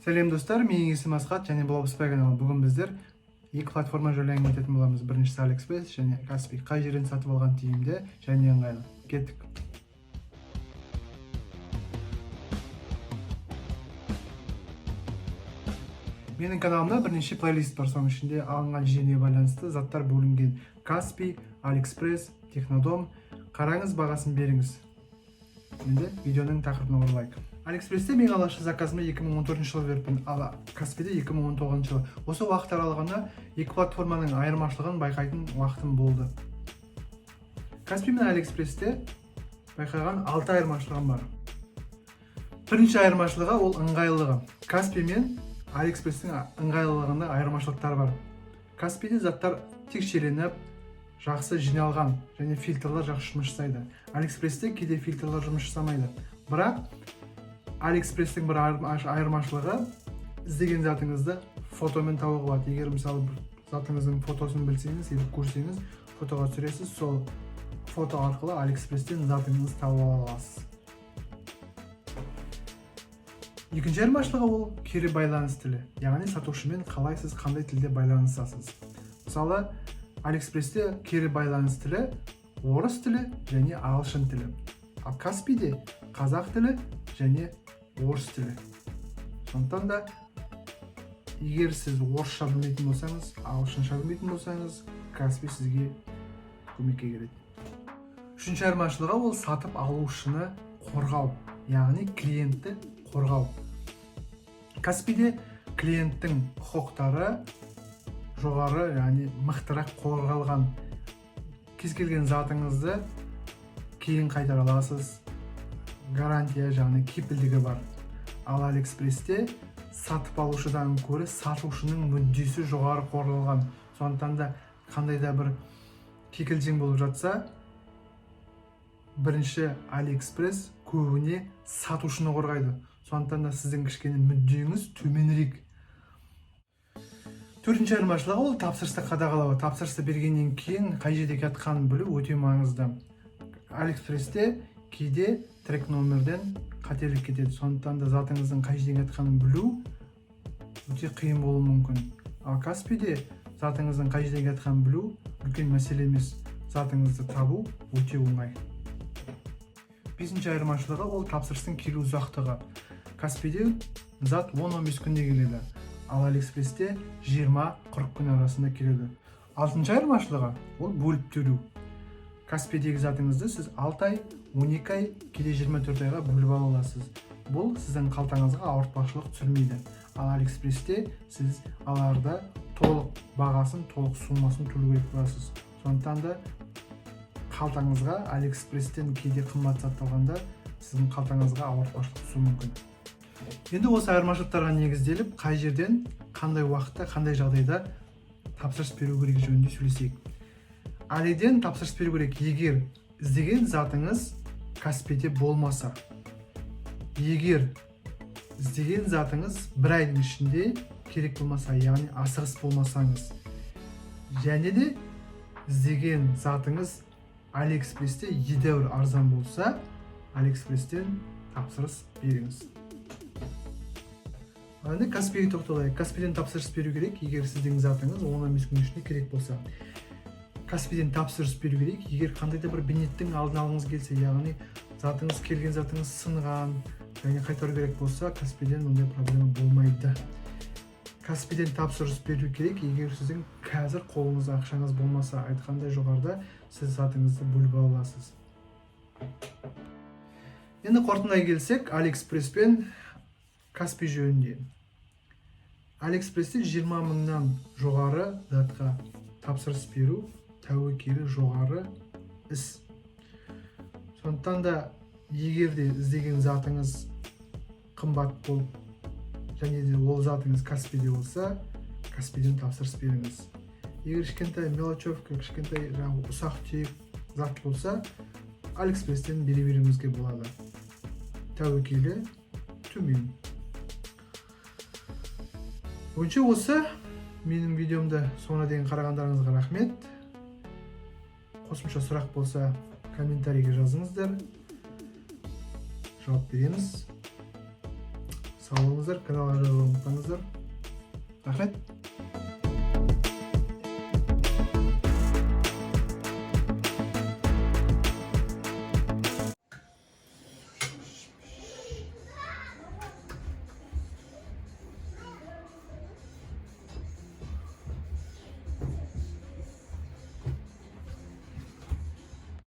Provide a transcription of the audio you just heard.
Сәлем, достар! Менің есімім Асхат және бұл Алпысбай каналы. Бүгін біздер екі платформа жайлы әңгіме ететін боламыз. Біріншісі Алиэкспресс және Каспи. Қай жерден сатып алған тиімді және ыңғайлы? Кеттік! Менің каналымда бірнеше плейлист бар, соның ішінде алынған жеріне байланысты заттар бөлінген: Каспи, Алиэкспресс, Технодом. Қараңыз, бағасын беріңіз. Енді видеоның тақырыбына оралайық. Алиэкспрессте мен алғашқы заказымды 2014 жылы беріппін, ал Каспиде 2019 жылы. Осы уақыт аралығында екі платформаның айырмашылығын байқайтын уақытым болды. Каспи мен Алиэкспрессте байқаған алты айырмашылығым бар. Бірінші айырмашылығы ол ыңғайлылығы. Каспи мен Алиэкспресстің ыңғайлылығында айырмашылықтар бар. Каспиде заттар текшеленіп, жақсы жиналған және фильтрлар жақсы жұмыс жасайды. Алиэкспрессте кейде фильтрлар жұмыс жасамайды. Бірақ Алиэкспресстің бір айырмашылығы: іздеген затыңызды фотомен табуға болады. Егер, мысалы, бір затыңыздың фотосын білсеңіз или көрсеңіз, фотоға түсіресіз, сол фото арқылы Алиэкспресстен затыңызды тауып ала аласыз. Екінші айырмашылығы ол кері байланыс тілі, яғни сатушымен қалай, сіз қандай тілде байланысасыз. Мысалы, Алиэкспрессте кері байланыс тілі орыс тілі және ағылшын тілі, ал Каспиде қазақ тілі және орыс тілі. Сондықтан да егер сіз орысша білмейтін болсаңыз, ағылшынша білмейтін болсаңыз, Каспи сізге көмекке келеді. Үшінші айырмашылығы ол сатып алушыны қорғау, яғни клиентті қорғау. Каспиде клиенттің құқықтары жоғары, яғни мықтырақ қорғалған. Кез келген затыңызды кейін қайтара аласыз, гарантия, яғни кепілдігі бар. Ал Алиэкспрессте сатып алушыдан гөрі сатушының мүддесі жоғары қорғалған. Сондықтан да қандай да бір кикілжің болып жатса, бірінші Алиэкспресс көбіне сатушыны қорғайды. Сондықтан да сіздің кішкене мүддеңіз төменірек. Төртінші айырмашылығы ол тапсырысты қадағалау. Тапсырысты бергеннен кейін қай жерде жатқанын білу өте маңызды. Алиэкспрессте кейде трек номерден қателік кетеді, сондықтан да затыңыздың қай жерде жатқанын білу өте қиын болуы мүмкін. Ал Каспиде затыңыздың қай жерде жатқанын білу үлкен мәселе емес, затыңызды табу өте оңай. Бесінші айырмашылығы ол тапсырыстың келу ұзақтығы. Каспиде зат 10-15 күнде келеді, ал Алиэкспрессте 20-40 күн арасында келеді. Алтыншы айырмашылығы ол бөліп төлеу. Каспидегі затыңызды сіз 6 ай, 12 ай, кейде 24 айға бөліп ала аласыз. Бұл сіздің қалтаңызға ауыртпашылық түсірмейді. Ал Алиэкспрессте сіз аларда толық бағасын, толық суммасын төлеу керек боласыз. Сондықтан да қалтаңызға Алиэкспресстен кейде қымбат зат алғанда сіздің қалтаңызға ауыртпашылық түсуі мүмкін. Енді осы айырмашылықтарға негізделіп, қай жерден, қандай уақытта, қандай жағдайда тапсырыс беру керек жөнінде сөйлесейік. Алиден тапсырыс беру керек, егер іздеген затыңыз Каспиде болмаса, егер іздеген затыңыз бір айдың ішінде керек болмаса, яғни асығыс болмасаңыз, және де іздеген затыңыз Алиэкспрессте едәуір арзан болса, Алиэкспресстен тапсырыс беріңіз. Ал енді Каспиге тоқталайық. Каспиден тапсырыс беру керек, егер сіздің затыңыз 10-15 күн ішінде керек болса. Каспиден тапсырыс беру керек, егер қандай да бір бейнеттің алдын алғыңыз келсе, яғни затыңыз, келген затыңыз сынған және қайтару керек болса, Каспиден ондай проблема болмайды. Каспиден тапсырыс беру керек, егер сіздің қазір қолыңызда ақшаңыз болмаса. Айтқандай, жоғарыда сіз затыңызды бөліп ала аласыз. Енді қорытындылай келсек, Алиэкспресс пен Каспи жөнінде. Алиэкспрессте 20 мыңнан жоғары затқа тапсырыс беру тәуекелі жоғары іс. Сондықтан да егер де іздеген затыңыз қымбат болып және де ол затыңыз Каспиде болса, Каспиден тапсырыс беріңіз. Егер кішкентай мелочевка, кішкентай жаңағы ұсақ түйек зат болса, Алиэкспресстен бере беруіңізге болады, тәуекелі төмен. Бүгінше осы. Менің видеомды соңына дейін қарағандарыңызға рахмет. Қосымша сұрақ болса, комментарийге жазыңыздар, жауап береміз. Сау болыңыздар, каналға жазылуды ұмытпаңыздар. Рахмет.